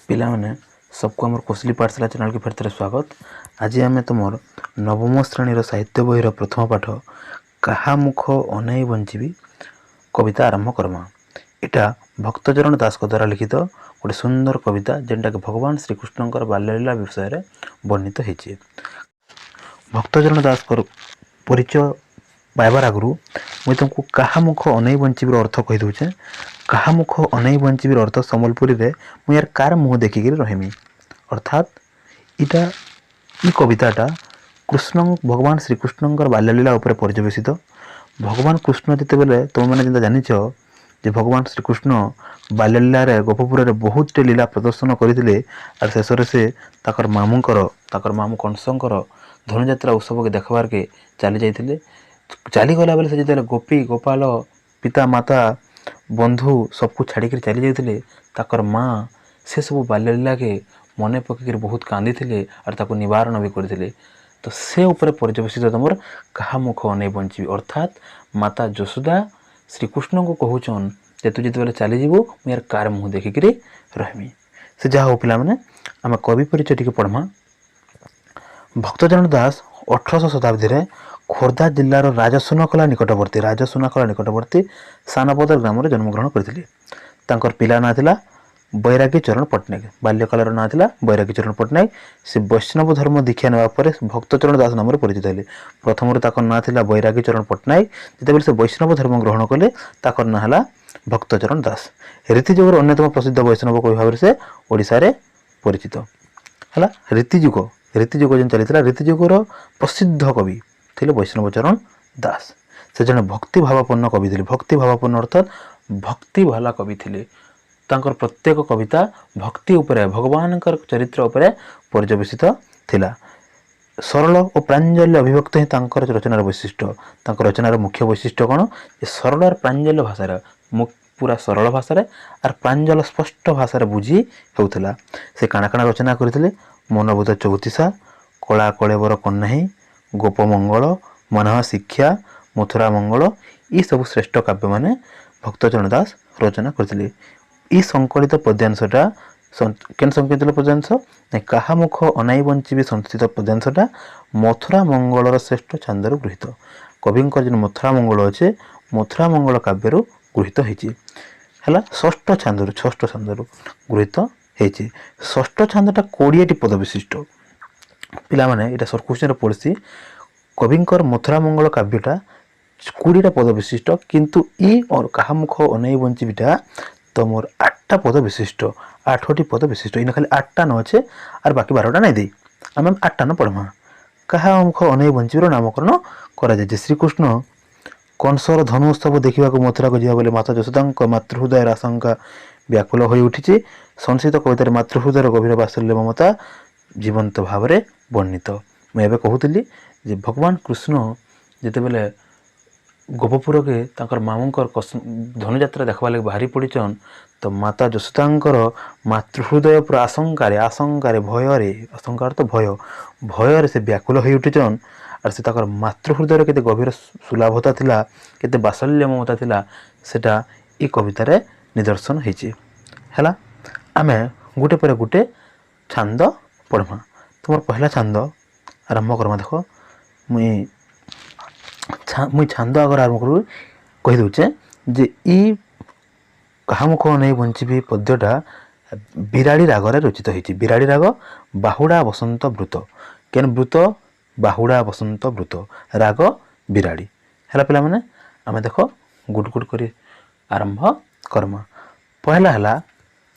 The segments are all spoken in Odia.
ପିଲାମାନେ, ସବକୁ ଆମର କୋଶଲି ପାଠଶାଲା ଚ୍ୟାନେଲ୍କୁ ଫେର୍ ଥରେ ସ୍ୱାଗତ। ଆଜି ଆମେ ତୁମର ନବମ ଶ୍ରେଣୀର ସାହିତ୍ୟ ବହିର ପ୍ରଥମ ପାଠ କାହା ମୁଖ ଅନେଇ ବଞ୍ଚିବି କବିତା ଆରମ୍ଭ କର୍ମା। ଏଇଟା ଭକ୍ତଚରଣ ଦାସଙ୍କ ଦ୍ୱାରା ଲିଖିତ ଗୋଟେ ସୁନ୍ଦର କବିତା, ଯେନ୍ଟାକି ଭଗବାନ ଶ୍ରୀକୃଷ୍ଣଙ୍କର ବାଲ୍ୟଲୀଳା ବିଷୟରେ ବର୍ଣ୍ଣିତ ହେଇଛି। ଭକ୍ତଚରଣ ଦାସଙ୍କର ପରିଚୟ ପାଇବାର ଆଗରୁ ମୁଇଁ ତୁମକୁ କାହା ମୁଖ ଅନେଇ ବଞ୍ଚିବିର ଅର୍ଥ କହିଦେଉଛେ। କାହା ମୁଖ ଅନେଇ ବଞ୍ଚିବିର ଅର୍ଥ ସମ୍ବଲପୁରୀରେ ମୁଇଁ ୟାର କାର ମୁହଁ ଦେଖିକିରି ରହିମି। ଅର୍ଥାତ୍ ଇଟା ଇ କବିତାଟା କୃଷ୍ଣ ଭଗବାନ ଶ୍ରୀକୃଷ୍ଣଙ୍କର ବାଲ୍ୟଲୀଳା ଉପରେ ପର୍ଯ୍ୟବେସିତ। ଭଗବାନ କୃଷ୍ଣ ଯେତେବେଳେ, ତୁମେମାନେ ଯେନ୍ତା ଜାଣିଛ ଯେ ଭଗବାନ ଶ୍ରୀକୃଷ୍ଣ ବାଲ୍ୟଲୀଳାରେ ଗୋପପୁରରେ ବହୁତଟେ ଲୀଳା ପ୍ରଦର୍ଶନ କରିଥିଲେ, ଆର୍ ଶେଷରେ ସେ ତାଙ୍କର ମାମୁଙ୍କର, ତାଙ୍କର ମାମୁଁ କଂସଙ୍କର ଧନୁଯାତ୍ରା ଉତ୍ସବକେ ଦେଖବାର୍କେ ଚାଲି ଯାଇଥିଲେ। ଚାଲିଗଲା ବେଲେ ସେ ଯେତେବେଳେ ଗୋପୀ ଗୋପାଳ, ପିତା ମାତା, ବନ୍ଧୁ ସବକୁ ଛାଡ଼ିକିରି ଚାଲି ଯାଇଥିଲେ, ତାଙ୍କର ମା ସେସବୁ ବାଲ୍ୟଲୀଳାକେ ମନେ ପକେଇକିରି ବହୁତ କାନ୍ଦିଥିଲେ ଆର୍ ତାକୁ ନିବାରଣ ବି କରିଥିଲେ। ତ ସେ ଉପରେ ପର୍ଯ୍ୟବେସିତ ତମର କାହା ମୁଖ ଅନେଇ ବଞ୍ଚିବି। ଅର୍ଥାତ୍ ମାତା ଯଶୋଦା ଶ୍ରୀକୃଷ୍ଣଙ୍କୁ କହୁଛନ୍ ଯେ ତୁ ଯେତେବେଳେ ଚାଲିଯିବୁ, ମୁଁ ୟାର କାର ମୁହଁ ଦେଖିକିରି ରହିମି। ସେ ଯାହା ହଉ ପିଲାମାନେ, ଆମେ କବି ପରିଚୟ ଟିକେ ପଢ଼ମା। ଭକ୍ତଚରଣ ଦାସ 1800 ଶତାବ୍ଦୀରେ ଖୋର୍ଦ୍ଧା ଜିଲ୍ଲାର ରାଜସୁନାଖଳା ନିକଟବର୍ତ୍ତୀ ସାନପଦର ଗ୍ରାମରେ ଜନ୍ମଗ୍ରହଣ କରିଥିଲେ। ତାଙ୍କର ପିଲା ନାଁ ଥିଲା ବୈରାଗୀ ଚରଣ ପଟ୍ଟନାୟକ। ବାଲ୍ୟକାଳର ନାଁ ଥିଲା ବୈରାଗୀ ଚରଣ ପଟ୍ଟନାୟକ। ସେ ବୈଷ୍ଣବ ଧର୍ମ ଦୀକ୍ଷା ନେବା ପରେ ଭକ୍ତଚରଣ ଦାସ ନାମରେ ପରିଚିତ ହେଲେ। ପ୍ରଥମରୁ ତାଙ୍କର ନାଁ ଥିଲା ବୈରାଗୀ ଚରଣ ପଟ୍ଟନାୟକ। ଯେତେବେଳେ ସେ ବୈଷ୍ଣବ ଧର୍ମ ଗ୍ରହଣ କଲେ, ତାଙ୍କର ନାଁ ହେଲା ଭକ୍ତଚରଣ ଦାସ। ରୀତିଯୁଗର ଅନ୍ୟତମ ପ୍ରସିଦ୍ଧ ବୈଷ୍ଣବ କବି ଭାବରେ ସେ ଓଡ଼ିଶାରେ ପରିଚିତ ହେଲା। ରୀତିଯୁଗ ଯେନ୍ ଚାଲିଥିଲା, ରୀତିଯୁଗର ପ୍ରସିଦ୍ଧ କବି ଥିଲେ ବୈଷ୍ଣବ ଚରଣ ଦାସ। ସେ ଜଣେ ଭକ୍ତି ଭାବାପନ୍ନ କବି ଥିଲେ। ଭକ୍ତି ଭାବାପନ୍ନ ଅର୍ଥାତ୍ ଭକ୍ତି ବାଲା କବି ଥିଲେ। ତାଙ୍କର ପ୍ରତ୍ୟେକ କବିତା ଭକ୍ତି ଉପରେ, ଭଗବାନଙ୍କର ଚରିତ୍ର ଉପରେ ପର୍ଯ୍ୟବେସିତ ଥିଲା। ସରଳ ଓ ପ୍ରାଞ୍ଜଲ୍ୟ ଅଭିବ୍ୟକ୍ତ ହିଁ ତାଙ୍କର ରଚନାର ବୈଶିଷ୍ଟ୍ୟ। ତାଙ୍କ ରଚନାର ମୁଖ୍ୟ ବୈଶିଷ୍ଟ୍ୟ କ'ଣ? ଯେ ସରଳ ଆର୍ ପ୍ରାଞ୍ଜଲ୍ୟ ଭାଷାରେ, ପୁରା ସରଳ ଭାଷାରେ ଆର୍ ପ୍ରାଞ୍ଜଳ ସ୍ପଷ୍ଟ ଭାଷାରେ ବୁଝି ହେଉଥିଲା। ସେ କାଣା କାଣା ରଚନା କରିଥିଲେ? ମନୋବୁଧ ଚଉତିଶା, କଳା କଳେବର କହ୍ନେଇ, ଗୋପମଙ୍ଗଳ, ମନଃ ଶିକ୍ଷା, ମଥୁରା ମଙ୍ଗଳ, ଏସବୁ ଶ୍ରେଷ୍ଠ କାବ୍ୟମାନେ ଭକ୍ତଚରଣ ଦାସ ରଚନା କରିଥିଲେ। ଇ ସଂକଳିତ ପଦ୍ୟାଂଶଟା, କେନ୍ ସଂକଳିତ ପଦ୍ୟାଂଶ? ନାଇଁ, କାହା ମୁଖ ଅନାଇ ବଞ୍ଚିବି ସଂସ୍କୃତ ପଦ୍ୟାଂଶଟା ମଥୁରା ମଙ୍ଗଳର ଶ୍ରେଷ୍ଠ ଛାନ୍ଦରୁ ଗୃହୀତ। କବିଙ୍କର ଯେନ୍ ମଥୁରା ମଙ୍ଗଳ ଅଛେ, ମଥୁରା ମଙ୍ଗଳ କାବ୍ୟରୁ ଗୃହୀତ ହେଇଛି। ହେଲା, ଷଷ୍ଠ ଛାନ୍ଦରୁ ଗୃହୀତ ହେଇଛି। ଷଷ୍ଠ ଛାନ୍ଦଟା 20ଟି ପଦ ବିଶିଷ୍ଟ। ପିଲାମାନେ, ଏଇଟା ସର୍ଟ କ୍ୱେଶ୍ଚନରେ ପଡ଼ିସି। କବିଙ୍କର ମଥୁରା ମଙ୍ଗଳ କାବ୍ୟଟା 20ଟା ପଦ ବିଶିଷ୍ଟ, କିନ୍ତୁ ଇ କାହା ମୁଖ ଅନେଇ ବଞ୍ଚିବିଟା ତମର ଆଠଟା ପଦ ବିଶିଷ୍ଟ, ଆଠଟି ପଦ ବିଶିଷ୍ଟ। ଇନେ ଖାଲି ଆଠଟା ନ ଅଛେ ଆର୍ ବାକି 12ଟା ନାଇଁ ଦେଇ। ଆମେ ଆଠଟା ନ ପଢ଼ମା। କାହା ମୁଖ ଅନେଇ ବଞ୍ଚିବିର ନାମକରଣ କରାଯାଇଛି। ଶ୍ରୀକୃଷ୍ଣ କଂସର ଧନୁ ଉତ୍ସବ ଦେଖିବାକୁ ମଥୁରାକୁ ଯିବା ବୋଲି ମାତା ଯଶୋଦାଙ୍କ ମାତୃହୃଦୟର ଆଶଙ୍କା ବ୍ୟାକୁଳ ହୋଇ ଉଠିଛି। ସଂସ୍କୃତ କବିତାରେ ମାତୃହୃଦୟର ଗଭୀର ବାତ୍ସଲ୍ୟ ମମତା ଜୀବନ୍ତ ଭାବରେ ବର୍ଣ୍ଣିତ। ମୁଁ ଏବେ କହୁଥିଲି ଯେ ଭଗବାନ କୃଷ୍ଣ ଯେତେବେଳେ ଗୋପପୁରକେ ତାଙ୍କର ମାମୁଙ୍କର ଧନୁଯାତ୍ରା ଦେଖିବା ଲାଗି ବାହାରି ପଡ଼ିଛନ୍, ତ ମାତା ଯଶୋଦାଙ୍କର ମାତୃହୃଦୟ ପୁରା ଆଶଙ୍କାରେ, ଭୟରେ, ଆଶଙ୍କାର ତ ଭୟ, ଭୟରେ ସେ ବ୍ୟାକୁଳ ହୋଇ ଉଠିଛନ୍। ଆର୍ ସେ ତାଙ୍କର ମାତୃହୃଦୟରେ କେତେ ଗଭୀର ସୁଲଭତା ଥିଲା, କେତେ ବାତ୍ସଲ୍ୟ ମମତା ଥିଲା, ସେଟା ଏ କବିତାରେ ନିଦର୍ଶନ ହେଇଛି। ହେଲା, ଆମେ ଗୋଟେ ପରେ ଗୋଟେ ଛାନ୍ଦ ପଢ଼ମା। ତୁମର ପହିଲା ଛାନ୍ଦ ଆରମ୍ଭ କର୍ମା। ଦେଖ, ମୁଇଁ ଛାନ୍ଦ ଆଗରେ ଆରମ୍ଭ କରୁ କହିଦେଉଛେ ଯେ ଇ କାହା ମୁଖ ଅନେଇ ବଞ୍ଚିବି ପଦ୍ୟଟା ବିରାଡ଼ି ରାଗରେ ରଚିତ ହେଇଛି। ବିରାଡ଼ି ରାଗ, ବାହୁଡ଼ା ବସନ୍ତ ବୃତ୍ତ। କେନ୍ ବୃତ୍ତ? ବାହୁଡ଼ା ବସନ୍ତ ବୃତ୍ତ, ରାଗ ବିରାଡ଼ି। ହେଲା ପିଲାମାନେ, ଆମେ ଦେଖ ଗୁଟ ଗୁଟ କରି ଆରମ୍ଭ କର୍ମା। ପହିଲା ହେଲା,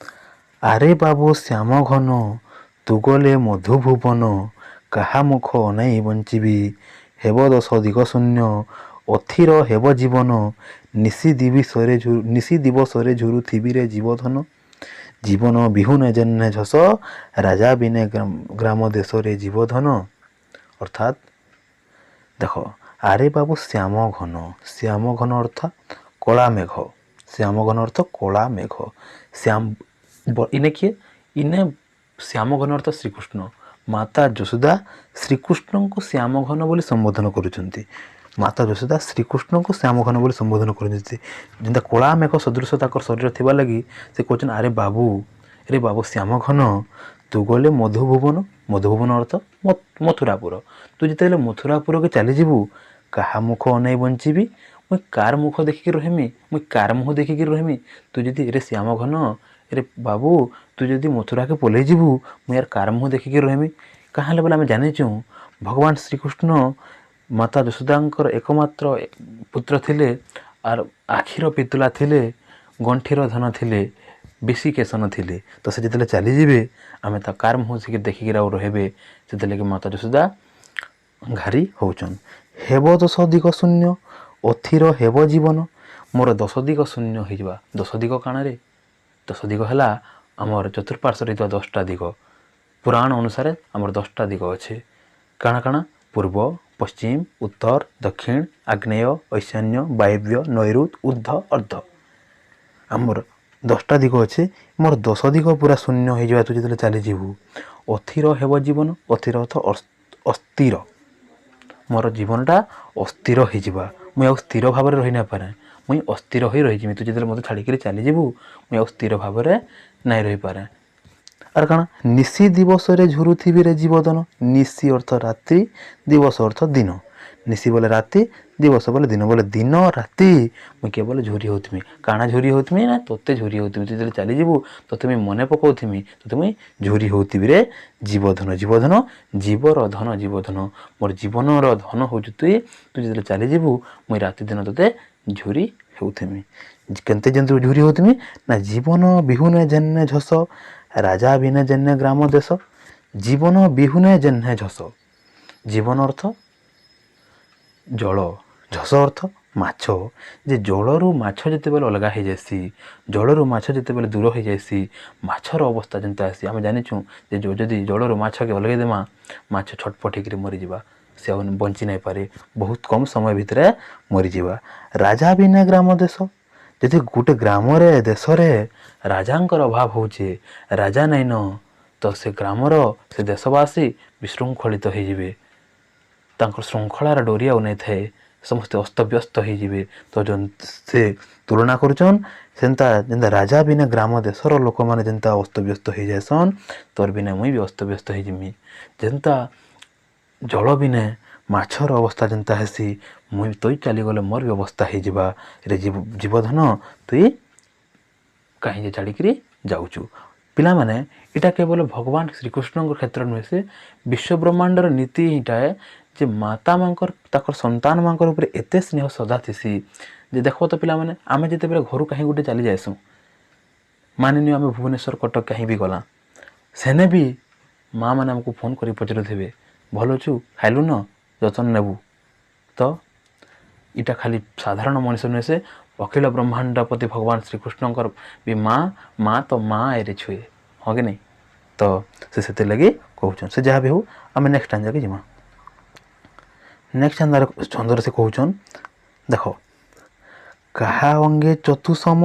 ଆରେ ବାବୁ ଶ୍ୟାମ ଘନ, ତୁ ଗଲେ ମଧୁଭୁବନ, କାହା ମୁଖ ଅନାଇ ବଞ୍ଚିବି, ହେବ ଦଶ ଦିଗ ଶୂନ୍ୟ, ଅଥିର ହେବ ଜୀବନ, ନିଶି ଦିବସରେ ଝୁରୁଥିବିରେ ଜୀବଧନ, ଜୀବନ ବିହୁନେ ଯେହ୍ନେ ଝସ, ରାଜା ବିନେ ଗ୍ରାମ ଦେଶରେ ଜୀବଧନ। ଅର୍ଥାତ୍ ଦେଖ, ଆରେ ବାବୁ ଶ୍ୟାମ ଘନ। ଶ୍ୟାମ ଘନ ଅର୍ଥାତ୍ କଳା ମେଘ। ଶ୍ୟାମ ଘନ ଅର୍ଥ କଳା ମେଘ। ଶ୍ୟାମ ଇନେ କିଏ? ଇନେ ଶ୍ୟାମ ଘନ ଅର୍ଥ ଶ୍ରୀକୃଷ୍ଣ। ମାତା ଯଶୋଦା ଶ୍ରୀକୃଷ୍ଣଙ୍କୁ ଶ୍ୟାମ ଘନ ବୋଲି ସମ୍ବୋଧନ କରୁଛନ୍ତି। ମାତା ଯଶୋଦା ଶ୍ରୀକୃଷ୍ଣଙ୍କୁ ଶ୍ୟାମ ଘନ ବୋଲି ସମ୍ବୋଧନ କରୁଛନ୍ତି। ଯେନ୍ତା କଳା ମେଘ ସଦୃଶ ତାଙ୍କର ଶରୀର ଥିବା ଲାଗି ସେ କହୁଛନ୍ତି, ଆରେ ବାବୁ, ରେ ବାବୁ ଶ୍ୟାମଘନ, ତୁ ଗଲେ ମଧୁଭୁବନ। ମଧୁଭୁବନ ଅର୍ଥ ମଥୁରାପୁର। ତୁ ଯେତେବେଳେ ମଥୁରାପୁରକୁ ଚାଲିଯିବୁ, କାହା ମୁଖ ଅନେଇ ବଞ୍ଚିବି ମୁଇଁ? କାର ମୁଖ ଦେଖିକି ରହିମି ମୁଇଁ? କାର ମୁହଁ ଦେଖିକି ରହିମି? ତୁ ଯଦି, ରେ ଶ୍ୟାମଘନ, ରେ ବାବୁ, ତୁ ଯଦି ମଥୁରାକେ ପଲେଇ ଯିବୁ, ମୁଇଁ ଆର୍ କାର ମୁହଁ ଦେଖିକି ରହିମି? କାଁ ହେଲେ ବୋଲେ ଆମେ ଜାଣିଛୁଁ, ଭଗବାନ ଶ୍ରୀକୃଷ୍ଣ ମାତା ଯଶୋଦାଙ୍କର ଏକମାତ୍ର ପୁତ୍ର ଥିଲେ, ଆର୍ ଆଖିର ପିତୁଲା ଥିଲେ, ଗଣ୍ଠିର ଧନ ଥିଲେ, ବେଶୀ କେଶନ ଥିଲେ। ତ ସେ ଯେତେବେଳେ ଚାଲିଯିବେ, ଆମେ ତା କାର ମୁହଁ ଦେଖିକିରି ଆଉ ରହିବେ? ସେଥିଲାଗି ମାତା ଯଶୋଦା ଘାରି ହଉଛନ୍। ହେବ ଦଶ ଦିଗ ଶୂନ୍ୟ, ଅଥିର ହେବ ଜୀବନ। ମୋର ଦଶ ଦିଗ ଶୂନ୍ୟ ହେଇଯିବା। ଦଶ ଦିଗ କାଣାରେ? ଦଶ ଦିଗ ହେଲା ଆମର ଚତୁଃପାର୍ଶ୍ୱରେ ହେଇଥିବା 10ଟା ଦିଗ। ପୁରାଣ ଅନୁସାରେ ଆମର 10ଟା ଦିଗ ଅଛି। କାଣା କାଣା? ପୂର୍ବ, ପଶ୍ଚିମ, ଉତ୍ତର, ଦକ୍ଷିଣ, ଆଗ୍ନେୟ, ଐଶାନ୍ୟ, ବାୟବ୍ୟ, ନୈରୁତ, ଉର୍ଦ୍ଧ, ଅର୍ଦ୍ଧ। ଆମର 10ଟା ଦିଗ ଅଛି। ମୋର ଦଶ ଦିଗ ପୁରା ଶୂନ୍ୟ ହେଇଯିବା ତୁ ଯେତେବେଳେ ଚାଲିଯିବୁ। ଅଥିର ହେବ ଜୀବନ। ଅଥିର ଅର୍ଥ ଅସ୍ଥିର। ମୋର ଜୀବନଟା ଅସ୍ଥିର ହେଇଯିବା। ମୁଇଁ ଆଉ ସ୍ଥିର ଭାବରେ ରହି ନାଇପାରେ, ମୁଇଁ ଅସ୍ଥିର ହୋଇ ରହିଯିମି। ତୁ ଯେତେବେଳେ ମୋତେ ଛାଡ଼ିକିରି ଚାଲିଯିବୁ, ମୁଇଁ ଆଉ ସ୍ଥିର ଭାବରେ ନାଇଁ ରହିପାରେ। ଆର୍ କାଣା? ନିଶି ଦିବସରେ ଝୁରୁଥିବି ରେ ଜୀବଧନ। ନିଶି ଅର୍ଥ ରାତ୍ରି, ଦିବସ ଅର୍ଥ ଦିନ। ନିଶି ବୋଲେ ରାତି, ଦିବସ ବୋଲେ ଦିନ। ବୋଲେ ଦିନ ରାତି ମୁଇଁ କେବଳ ଝୁରି ହେଉଥିମି। କାଣା ଝୁରି ହେଉଥିମି ନା ତୋତେ ଝୁରି ହେଉଥିମି। ତୁ ଯେତେବେଳେ ଚାଲିଯିବୁ, ତୋତେ ମୁଇଁ ମନେ ପକାଉଥିମି, ତୋତେ ମୁଇଁ ଝୁରି ହେଉଥିବି ରେ ଜୀବଧନ। ଜୀବଧନ, ଜୀବର ଧନ, ଜୀବଧନ। ମୋର ଜୀବନର ଧନ ହେଉଛୁ ତୁଇ। ତୁ ଯେତେବେଳେ ଚାଲିଯିବୁ, ମୁଇଁ ରାତି ଦିନ ତୋତେ ଝୁରି ହେଉଥିମି। କେନ୍ତେ ଯେମିତି ଝୁରି ହେଉଥିମି ନା, ଜୀବନ ବିହୁନେ ଯେନେ ଝସ, ରାଜା ବିନେ ଯେନେ ଗ୍ରାମ ଦେଶ। ଜୀବନ ବିହୁନେ ଯେନେ ଝସ। ଜୀବନ ଅର୍ଥ ଜଳ, ଝସ ଅର୍ଥ ମାଛ। ଯେ ଜଳରୁ ମାଛ ଯେତେବେଳେ ଅଲଗା ହେଇଯାଏସି, ଜଳରୁ ମାଛ ଯେତେବେଳେ ଦୂର ହେଇଯାଏସି, ମାଛର ଅବସ୍ଥା ଯେନ୍ତା ଆସି, ଆମେ ଜାଣିଛୁଁ ଯେ ଯଦି ଜଳରୁ ମାଛକେ ଅଲଗେଇ ଦେମା, ମାଛ ଛଟପଟ ହେଇକିରି ମରିଯିବା। ସେ ଆଉ ବଞ୍ଚି ନାଇପାରେ, ବହୁତ କମ୍ ସମୟ ଭିତରେ ମରିଯିବା। ରାଜା ବିନା ଗ୍ରାମ ଦେଶ। ଯଦି ଗୋଟେ ଗ୍ରାମରେ, ଦେଶରେ ରାଜାଙ୍କର ଅଭାବ ହଉଛେ, ରାଜା ନାଇଁନ, ତ ସେ ଗ୍ରାମର ସେ ଦେଶବାସୀ ବିଶୃଙ୍ଖଳିତ ହେଇଯିବେ। ତାଙ୍କର ଶୃଙ୍ଖଳାର ଡୋରି ଆଉ ନାଇଥାଏ, ସମସ୍ତେ ଅସ୍ତବ୍ୟସ୍ତ ହେଇଯିବେ। ତ ସେ ତୁଳନା କରୁଛନ୍ ସେନ୍ତା, ଯେନ୍ତା ରାଜା ବିନା ଗ୍ରାମ ଦେଶର ଲୋକମାନେ ଯେନ୍ତା ଅସ୍ତବ୍ୟସ୍ତ ହେଇଯାଏସନ୍, ତୋର ବିନା ମୁଇଁ ବି ଅସ୍ତବ୍ୟସ୍ତ ହେଇଯିମି। ଯେନ୍ତା ଜଳ ବିନେ ମାଛର ଅବସ୍ଥା ଯେନ୍ତା ହେସି, ମୁଇଁ ତୁଇ ଚାଲିଗଲେ ମୋର ବି ଅବସ୍ଥା ହେଇଯିବା। ରେ ଜୀବଧନ, ତୁଇ କାହିଁ ଯେ ଛାଡ଼ିକିରି ଯାଉଛୁ? ପିଲାମାନେ, ଏଇଟା କେବଳ ଭଗବାନ ଶ୍ରୀକୃଷ୍ଣଙ୍କ କ୍ଷେତ୍ର ନୁହେଁ, ସେ ବିଶ୍ୱ ବ୍ରହ୍ମାଣ୍ଡର ନୀତି ଏଇଟା ଯେ ମାତା ମାନଙ୍କର ତାଙ୍କର ସନ୍ତାନମାନଙ୍କର ଉପରେ ଏତେ ସ୍ନେହ ଶ୍ରଦ୍ଧା ଥିସି ଯେ ଦେଖ ତ ପିଲାମାନେ, ଆମେ ଯେତେବେଳେ ଘରୁ କାହିଁ ଗୋଟେ ଚାଲି ଯାଏସୁଁ, ମାନିନିଅ ଆମେ ଭୁବନେଶ୍ୱର, କଟକ କାହିଁ ବି ଗଲା, ସେନେ ବି ମା ମାନେ ଆମକୁ ଫୋନ୍ କରି ପଚାରୁଥିବେ, ଭଲ ଅଛୁ, ଖାଇଲୁ ନ, ଯତ୍ନ ନେବୁ ତ? ଇଟା ଖାଲି ସାଧାରଣ ମଣିଷ ନୁହେଁ, ସେ ଅଖିଳ ବ୍ରହ୍ମାଣ୍ଡପତି ଭଗବାନ ଶ୍ରୀକୃଷ୍ଣଙ୍କର ବି ମା। ମା ତ ମା ଏରେ ଛୁଏ, ହଁ କି ନାଇଁ? ତ ସେ ସେଥିର୍ଲାଗି କହୁଛନ୍। ସେ ଯାହା ବି ହଉ, ଆମେ ନେକ୍ସଟ ଷ୍ଟାଞ୍ଜାକେ ଯିମା। ନେକ୍ସଟ ଛନ୍ଦରେ ସେ କହୁଛନ୍, ଦେଖ, କାହା ଅଙ୍ଗେ ଚତୁସମ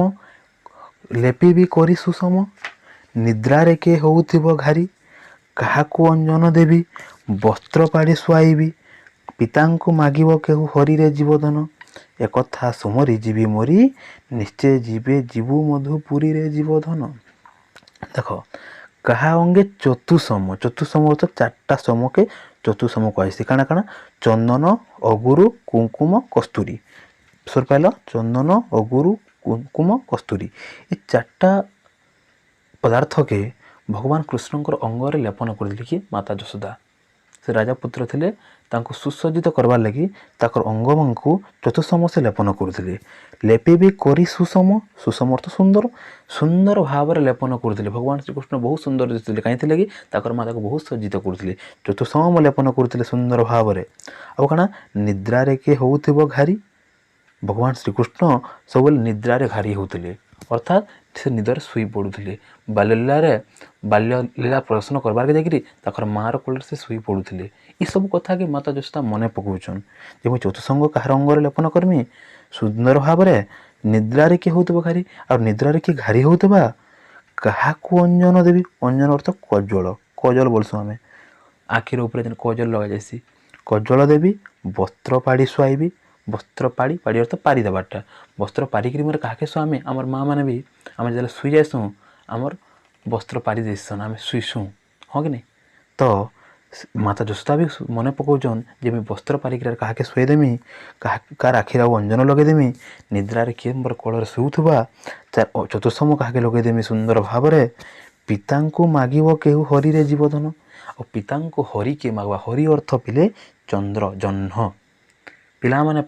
ଲେପିବି କରି ସୁଷମ, ନିଦ୍ରାରେ କେ ହେଉଥିବ ଘାରି, କାହାକୁ ଅଞ୍ଜନ ଦେବି, ବସ୍ତ୍ର ପାଡ଼ି ଶୁଆଇବି, ପିତାଙ୍କୁ ମାଗିବ କେହୁ ହରିରେ ଜୀବଧନ, ଏକଥା ସୁମରି ଯିବି ମରି, ନିଶ୍ଚେ ଯିବେ ଯିବୁ ମଧୁପୁରୀରେ ଜୀବଧନ। ଦେଖ, କାହା ଅଙ୍ଗେ ଚତୁସମ। ଚତୁସମ ଅର୍ଥ ଚାରିଟା ସମକେ ଚତୁସମ କୁହାଯାଇସି। କାଣା କାଣା? ଚନ୍ଦନ, ଅଗୁରୁ, କୁଙ୍କୁମ, କସ୍ତୁରୀ। ସୋର ପାଇଲ? ଚନ୍ଦନ, ଅଗୁରୁ, କୁଙ୍କୁମ, କସ୍ତୁରୀ, ଏ ଚାରିଟା ପଦାର୍ଥକେ ଭଗବାନ କୃଷ୍ଣଙ୍କର ଅଙ୍ଗରେ ଲେପନ କରିଥିଲେ କି ମାତା ଯଶୋଦା। ସେ ରାଜା ପୁତ୍ର ଥିଲେ, ତାଙ୍କୁ ସୁସଜ୍ଜିତ କରବାର୍ ଲାଗି ତାଙ୍କର ଅଙ୍ଗମାନଙ୍କୁ ଚତୁସମ ସେ ଲେପନ କରୁଥିଲେ। ଲେପି ବି କରି ସୁଷମ। ସୁଷମ ଅର୍ଥ ସୁନ୍ଦର। ସୁନ୍ଦର ଭାବରେ ଲେପନ କରୁଥିଲେ। ଭଗବାନ ଶ୍ରୀକୃଷ୍ଣ ବହୁତ ସୁନ୍ଦର ଦିଶୁଥିଲେ। କାହିଁଥିଲେ କି ତାଙ୍କର ମା ତାକୁ ବହୁତ ସଜ୍ଜିତ କରୁଥିଲେ, ଚତୁସମ ଲେପନ କରୁଥିଲେ ସୁନ୍ଦର ଭାବରେ। ଆଉ କାଣା? ନିଦ୍ରାରେ କିଏ ହେଉଥିବ ଘାରି। ଭଗବାନ ଶ୍ରୀକୃଷ୍ଣ ସବୁବେଳେ ନିଦ୍ରାରେ ଘାରି ହେଉଥିଲେ, ଅର୍ଥାତ୍ ସେ ନିଦରେ ଶୋଇ ପଡ଼ୁଥିଲେ। ବାଲ୍ୟଲୀଳାରେ, ବାଲ୍ୟଲୀଳା ପ୍ରଦର୍ଶନ କରବାର୍କେ ଯାଇକିରି ତାଙ୍କର ମାଆର କୋଳରେ ସେ ଶୋଇ ପଡ଼ୁଥିଲେ। ଏସବୁ କଥାକେ ମାତା ଯଶୋଦା ମନେ ପକାଉଛନ୍ ଯେ ମୁଇଁ ଚତୁସଙ୍ଗ କାହାର ଅଙ୍ଗରେ ଲେପନ କରମି ସୁନ୍ଦର ଭାବରେ, ନିଦ୍ରାରେ କିଏ ହେଉଥିବ ଘାରି, ଆଉ ନିଦ୍ରାରେ କିଏ ଘାରି ହେଉଥିବା, କାହାକୁ ଅଞ୍ଜନ ଦେବି। ଅଞ୍ଜନ ଅର୍ଥ କଜ୍ଜଳ। କଜଲ ବୋଲସୁଁ ଆମେ, ଆଖିର ଉପରେ ଯେନ୍ କଜଲ ଲଗାଯାଏସି। କଜ୍ଜଳ ଦେବି, ବସ୍ତ୍ର ପାଡ଼ି ଶୁଆଇବି। ବସ୍ତ୍ର ପାଡ଼ି, ପାଡ଼ି ଅର୍ଥ ପାରି ଦେବାରଟା। ବସ୍ତ୍ର ପାରିକିରି ମୋର କାହାକେ ଶୁଆମି? ଆମର ମା ମାନେ ବି ଆମେ ଯେତେବେଳେ ଶୁଇ ଯାଏସୁଁ, ଆମର ବସ୍ତ୍ର ପାରି ଦେଇସନ୍, ଆମେ ଶୁଇସୁଁ, ହଁ କି ନାଇଁ? ତ ମାତା ଯଶୋଦା ବି ମନେ ପକାଉଛନ୍ ଯେ ମୁଇଁ ବସ୍ତ୍ର ପାରିକିରି କାହାକେ ଶୁଏଇଦେମି, କାହା କାହାର ଆଖିରେ ଆଉ ଅଞ୍ଜନ ଲଗେଇଦେମି, ନିଦ୍ରାରେ କିଏ ମୋର କୋଳରେ ଶୋଉଥିବା, ଚତୁଃସମ କାହାକେ ଲଗେଇଦେମି ସୁନ୍ଦର ଭାବରେ। ପିତାଙ୍କୁ ମାଗିବ କେହୁ ହରିରେ ଜୀବଧନ। ଆଉ ପିତାଙ୍କୁ ହରି କିଏ ମାଗବା? ହରି ଅର୍ଥ ପିଲେ ଚନ୍ଦ୍ର, ଜହ୍ନ। ପିଲାମାନେ,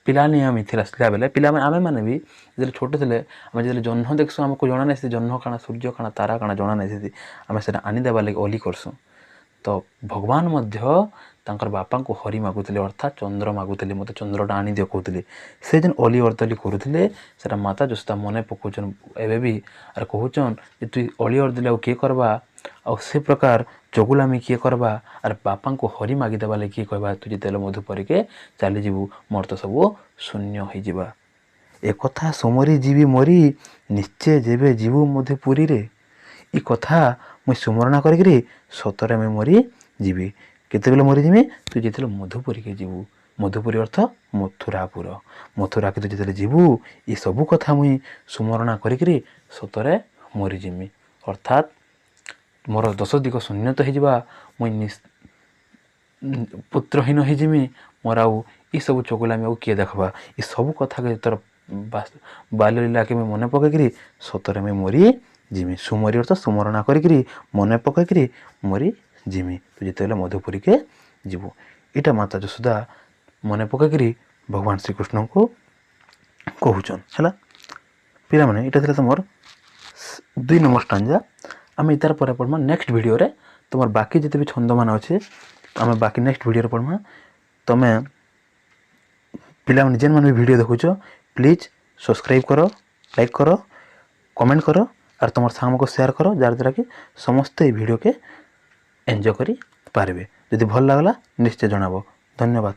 ପିଲାନି ଆମେ ଥିଲା ବେଲେ, ପିଲାମାନେ ଆମେମାନେ ବି ଯେତେବେଳେ ଛୋଟ ଥିଲେ, ଆମେ ଯେତେବେଳେ ଜହ୍ନ ଦେଖ୍ସୁଁ, ଆମକୁ ଜଣା ନାଇଁ ସେ ଜହ୍ନ କାଣା, ସୂର୍ଯ୍ୟ କାଣା, ତାରା କାଣା, ଜଣା ନାଇଁ ସେତି। ଆମେ ସେଟା ଆଣିଦେବା ଲାଗି ଅଲି କର୍ସୁଁ। ତ ଭଗବାନ ମଧ୍ୟ ତାଙ୍କର ବାପାଙ୍କୁ ହରି ମାଗୁଥିଲେ, ଅର୍ଥାତ୍ ଚନ୍ଦ୍ର ମାଗୁଥିଲେ। ମୋତେ ଚନ୍ଦ୍ରଟା ଆଣିଦିଅ କହୁଥିଲେ। ସେ ଯେନ୍ ଅଲି ଅର୍ଦ୍ଦଲି କରୁଥିଲେ, ସେଟା ମାତା ଯଶୋଦା ମନେ ପକାଉଛନ୍ ଏବେ ବି, ଆର୍ କହୁଛନ୍ ଯେ ତୁଇ ଅଳି ଅର୍ଦ୍ଦଲି ଆଉ କିଏ କର୍ବା, ଆଉ ସେ ପ୍ରକାର ଚଗୁଲାମି କିଏ କର୍ବା, ଆର୍ ବାପାଙ୍କୁ ହରି ମାଗିଦେବା ଲାଗି କିଏ କହିବା? ତୁ ଯେତେବେଳେ ମଧୁପୁରୀକେ ଚାଲିଯିବୁ, ମୋର ତ ସବୁ ଶୂନ୍ୟ ହେଇଯିବା। ଏକଥା ସୁମରି ଯିବି ମରି ନିଶ୍ଚେ ଯେବେ ଯିବୁ ମଧୁପୁରୀରେ। ଇ କଥା ମୁଇଁ ସୁମରଣା କରିକିରି ସତରେ ମୁଇଁ ମରି ଯିବି। କେତେବେଳେ ମରିଯିବି? ତୁ ଯେତେବେଳେ ମଧୁପୁରୀକେ ଯିବୁ। ମଧୁପୁରୀ ଅର୍ଥ ମଥୁରାପୁର। ମଥୁରାକେ ତୁ ଯେତେବେଳେ ଯିବୁ, ଏସବୁ କଥା ମୁଇଁ ସୁମରଣା କରିକିରି ସତରେ ମରିଯିମି। ଅର୍ଥାତ୍ ମୋର ଦଶ ଦିଗ ଶୂନ୍ୟତ ହେଇଯିବା, ମୁଇଁ ପୁତ୍ରହୀନ ହେଇଯିମି, ମୋର ଆଉ ଏସବୁ ଚଗୁଲାମି ଆଉ କିଏ ଦେଖ୍ବା? ଏସବୁ କଥାକେ ତୋର ବାଲ୍ୟଲୀଳାକେ ମୁଇଁ ମନେ ପକେଇକିରି ସତରେ ମୁଇଁ ମରି ଯିମି। ସୁମରି ଅର୍ଥ ସୁମରଣା କରିକିରି, ମନେ ପକେଇକିରି ମରି ଯିମି ତୁ ଯେତେବେଳେ ମଧୁପୁରୀକେ ଯିବୁ। ଏଇଟା ମାତା ଯଶୋଦା ମନେ ପକେଇକିରି ଭଗବାନ ଶ୍ରୀକୃଷ୍ଣଙ୍କୁ କହୁଛନ୍। ହେଲା ପିଲାମାନେ, ଏଇଟା ଥିଲା ତୁମର 2 ନମ୍ବର ଷ୍ଟାଞ୍ଜା। ଆମେ ଇତାର ପରେ ପଢ଼ମା ନେକ୍ସଟ ଭିଡ଼ିଓରେ। ତୁମର ବାକି ଯେତେ ବି ଛନ୍ଦମାନେ ଅଛେ, ଆମେ ବାକି ନେକ୍ସଟ ଭିଡ଼ିଓରେ ପଢ଼ମା। ତମେ ପିଲାମାନେ ଯେନ୍ମାନେ ବି ଭିଡ଼ିଓ ଦେଖୁଛ, ପ୍ଲିଜ୍ ସବସ୍କ୍ରାଇବ୍ କର, ଲାଇକ୍ କର, କମେଣ୍ଟ କର ଆର୍ ତୁମର ସାଙ୍ଗମାନଙ୍କୁ ସେୟାର କର, ଯାହାଦ୍ୱାରା କି ସମସ୍ତେ ଏଇ ଭିଡ଼ିଓକେ ଏନ୍ଜୟ କରି ପାରିବେ। ଯଦି ଭଲ ଲାଗଲା, ନିଶ୍ଚୟ ଜଣାବ। ଧନ୍ୟବାଦ।